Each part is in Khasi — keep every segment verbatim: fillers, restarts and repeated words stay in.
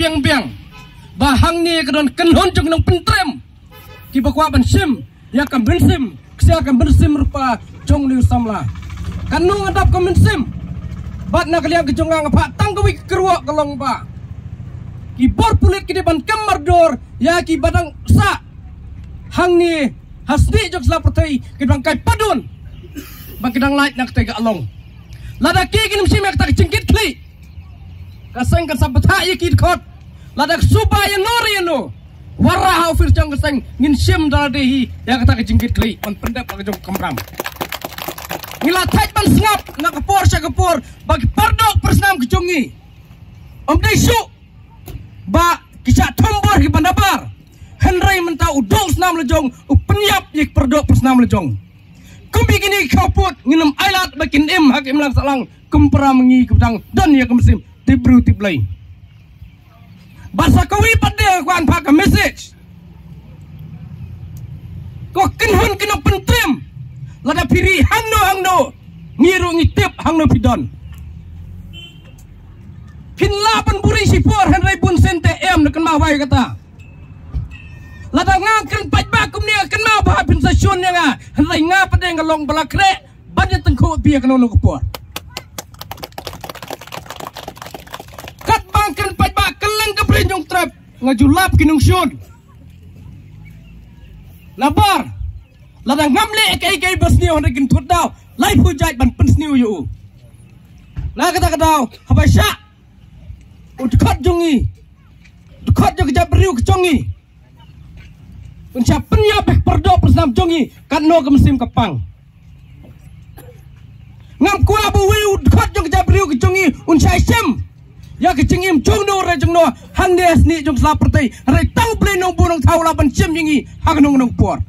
biang biang ba hangne ka don kynhun jong nongpyntreikam kiba kwah ban shim ïa ka mynsiem, kshaid ka mynsiem rupa jong une u samla. Kan nang dap ka mynsiem. Bad na ka liang ka jong nga, nga phah tang kawei ka kyrwoh, ka long ba ki bor pulit ki dei ban kem mardor ïa kiba dang sah hangne ha snieh jong ka sla pyrthei, ki dang kai padun ba ki dang lait na katei ka along. Lada ki kin ym shim ïa kata ka jingkitkhlieh, ka seng kan sa bthah ïa ki dkhot. Lada ka suba ïa no re ïa no, wanrah ha ophis jong ka seng, ngin shim da lade hi ïa kata ka jingkitkhlieh ban pyndep ha ka jong ka kamram. Ngi la thait ban sngap na ka por sha ka por ba ki pardoh parsnam ka jong ngi, ym dei shuh ba ki shah thombor kiba nabar, hynrei mynta u doh snam la jong u pynïap ïa ki pardoh parsnam la jong. Kum ïa kine ki khappud, ngin ym ailad ba kin im ha ka imlang sahlang kum para ma ngi kiba dang don ïa ka mynsiem tip briew tip Blei. Bad sa kawei pat de, nga kwah ban phah ka message. Ko kynhun ki nongpyntreikam, lada phi ri hangno hangno, ngi ruh ngi tip hangno phi don. Phin lah ban buhrieh shipor, hynrei bunsien te em, na kynmaw wai kata. Lada nga kren paidbah kumne, nga kynmaw ba phin sa shun ïa nga, hynrei nga pat de nga long ba la khreh ban ïa tyngkhuh ïa phi ha kano kano ka por. Katba nga kren paidbah kylleng ka Bri Hynñiewtrep, nga ju lap ki nongshun. Nabar lada ngam leh kaei kaei ba sniew, hynrei kin thut daw laiphew jait ban pynsniew ïa u. Na kata ka daw, haba shah u dkhot jong ngi, dkhot jong ka jaitbynriew ka jong ngi, un shah pynïap ïa ki pardoh parsnam jong ngi, katno ka mynsiem ka pang. Ngam kwah ba uwei u dkhot jong ka jaitbynriew ka jong ngi un shah shim ïa ka jingim jong no re jong no hangne ha snieh jong ka sla pyrthei, hynrei tang U Blei Nongbuh Nongthaw u lah ban shim ïa ngi ha kano kano ka por.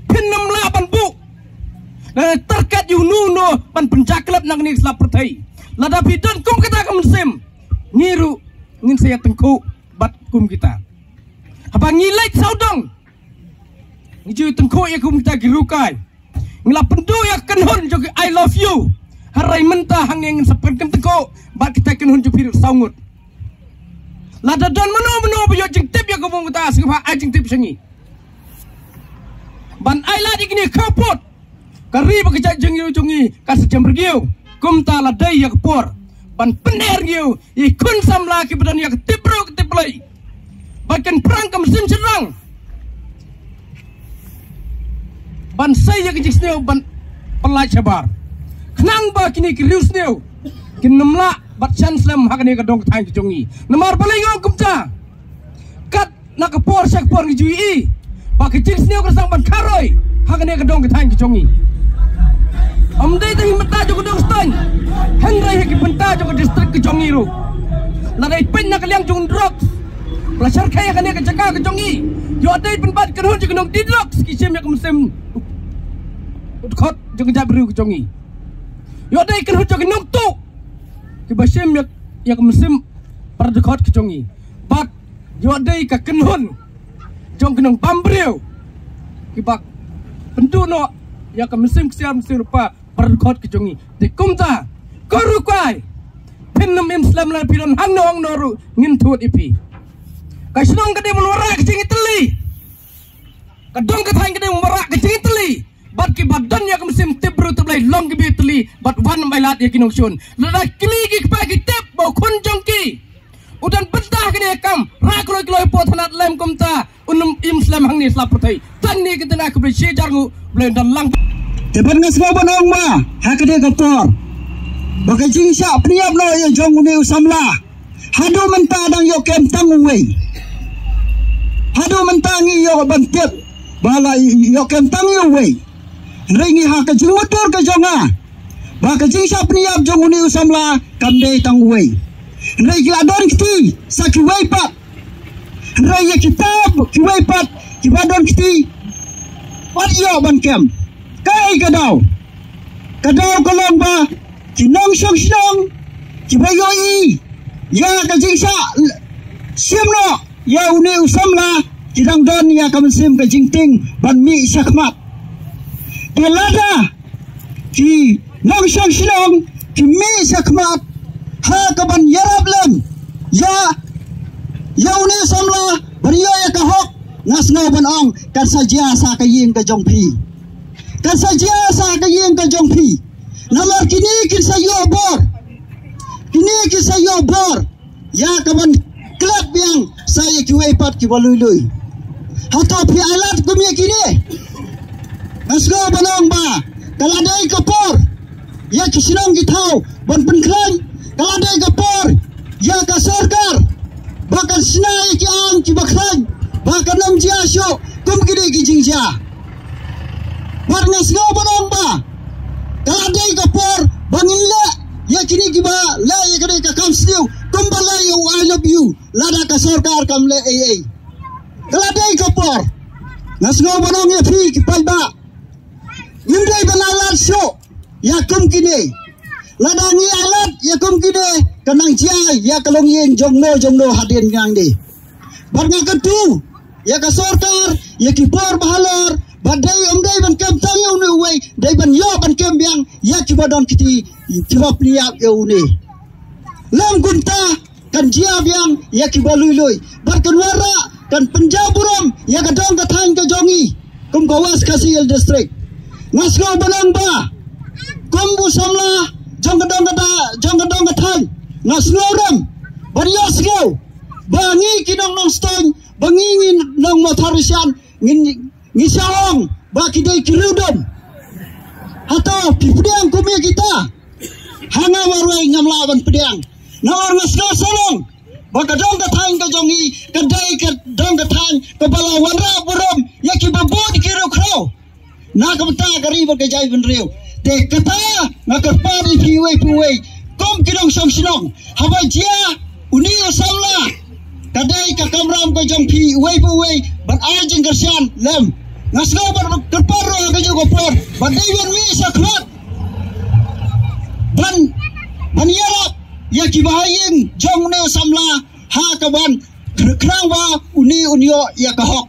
Phin ym lah ban buh lane target ïa uno uno ban pynjakhlia na kane ka sla pyrthei. Lada phi don kum kata ka mynsiem, ngi ruh ngin sa ïa tyngkhuh bad kum kita. Haba ngi leit sawdong, ngi ju tyngkhuh ïa kum kita ki rukai. Ngi la pynduh ïa ka kynhun jong ki I love you. Hynrei mynta hangne ngin sa pynkyntiew bad kita ki kynhun jong phi ruh saw ngut. Lada don mano mano ba ïoh jingtip ïa ka bynta, sngewbha ai jingtip sha ngi. Ban ailad ïa kine ki khappud, ka ri bad ka jaitbynriew jong ngi ka sa jem rngiew. Kumta la dei ïa ka por ban pyneh rngiew ïa ki khun samla kiba don ïa ka tip briew ka tip Blei, ba kin pyrshang ka mynsiem shynrang ban sei ïa ka jingsniew ban pyllait shabar, khnang ba kine ki riewsniew kin ym lah ban shah slem ha kane ka dong ka thaiñ ka jong ngi. Namar balei nga ong kumta? Kat na ka por sha ka por ngi ju ïohi ba ka jingsniew ka sdang ban kharoi ha kane ka dong ka thaiñ ka jong ngi. Ym dei tang hi mynta jong ka dong Sutaiñ, hynrei ha ki bynta jong ka district ka jong ngi ruh. Lada peit na ka liang jong drugs, ba la shyrkhei ha kane ka jaka ka jong ngi, ïoh dei pynban kynhun jong ki nongdie drugs ki shim ïa ka mynsiem u dkhot jong ka jaitbynriew ka jong ngi. Ïoh dei kynhun jong ki nongtuh kiba shim ïa, ïa ka mynsiem para dkhot ka jong ngi. Bad ïoh dei ka kynhun jong ki nongbam briew kiba pynduh noh ïa ka mynsiem ksiar mynsiem rupa para dkhot ka jong ngi. Te kumta, ko rukai, phin ym im slem lane phi don hangno hangno ruh, ngin thut ïa phi. Ka shnong ka dei ban wanrah ka jingïatylli. Ka dong ka thaiñ ka dei ban wanrah ka jingïatylli. Bad kiba don ïa ka mynsiem tip briew tip Blei long kiba ïatylli bad wan ym ailad ïa ki nongshun. Lada kmie ki kpa ki tip ba u khun jong ki u don bynta ha kane ka kam, rah kloi kloi hapoh thanat lem kumta, un ym im slem hangne sla pyrthei. Tang ne ka tnat ka Blei shi hajar nguh, Blei un don lang. Te ban nga sngew ban ong ma ha kane ka por ba ka jingshah pynïap noh ïa jong une u samla, haduh mynta dang ïoh kem tang uwei. Haduh mynta ngi ïoh ban tip ba la ïoh kem tang uwei. Hynrei ngi ha ka jingmutdur ka jong nga ba ka jingshah pynïap jong une u samla kam dei tang uwei. Hynrei ki la don kti sa kiwei pat. Hynrei ïa kita kiwei pat kiba don kti, wat ïoh ban kem. Kaei ka daw? Ka daw ka long ba ki nongshong shnong kiba ïohi ïa ka jingshah shim noh ïa une u samla ki dang don ïa ka mynsiem ka jingtieng ban mih shakhmat. Te lada ki nongshong shnong ki mih shakhmat ha ka ban ïarap lem ïa, ïa une u samla ban ïoh ïa ka hok, nga sngew ban ong kan sa jia sa ka ïing ka jong phi. Kan sa jia sa ka ïing ka jong phi. Namar kine kin sa ïoh bor. Kine kin sa ïoh bor ïa ka ban klet biang sa ïa kiwei pat kiba lui lui. Hato phi ailad kum ïa kine? Nga sngew ban ong ba ka la dei ka por ïa ki shnong ki thaw ban pynkhlaiñ. Ka la dei ka por ïa ka sorkar ba kan shna ïa ki aiñ kiba khlaiñ ba kan ym jia shuh kum kine ki jingjia. Bad nga sngew ban ong ba ka la dei ka por ba ngin leh ïa kine kiba leh ïa kane ka kam sniew kumba leh ïa u I love you, lada ka sorkar kam leh ei ei. Ka la dei ka por. Nga sngew ban ong ïa phi ki paidbah, ngim dei ban ailad shuh ïa kum kine. Lada ngi ailad ïa kum kine, kan nang jia ïa ka longïing jong no jong no hadien nang de. Bad nga kyntu ïa ka sorkar, ïa ki bor bahalor, ba dei, ym dei ban kem tang ïa une uwei, dei ban ïoh ban kem biang ïa kiba don kti, kiba pynïap ïa une. Lem kumta kan jia biang ïa kiba lui lui. Bad kan wanrah, kan pynjah burom ïa ka dong ka thaiñ ka jong i kum ka West Khasi Hills District. Nga sngew ban ong ba kum u samla jong ka dong ka da, jong ka dong ka thaiñ, nga sngew rem ban ïohsngew ba ngi ki nong Nongstoiñ, ba ngi ngi nong Mawthadraishan, ngin, ngi shah ong ba ki dei ki riewdom. Hato phi pdiang kum ïa kita? Ha nga marwei ngam lah ban pdiang. Namar nga sngew sarong ba ka dong ka thaiñ ka jong i ka dei ka dong ka thaiñ kaba la wanrah burom ïa kiba bun ki riewkhraw na ka bynta ka ri bad ka jaitbynriew. Te kata nga kyrpad ïa phi uwei pa uwei kum ki nongshong shnong, haba jia une u samla, ka dei ka kamram ka jong phi uwei pa uwei ban ai jingkyrshan lem. Nga sngew ban kyrpad ruh ha kajuh ka por ba dei ban mih shakhmat ban, ban ïarap ïa kiba ha ïing jong une u samla ha ka ban khnang ba une un ïoh ïa ka hok.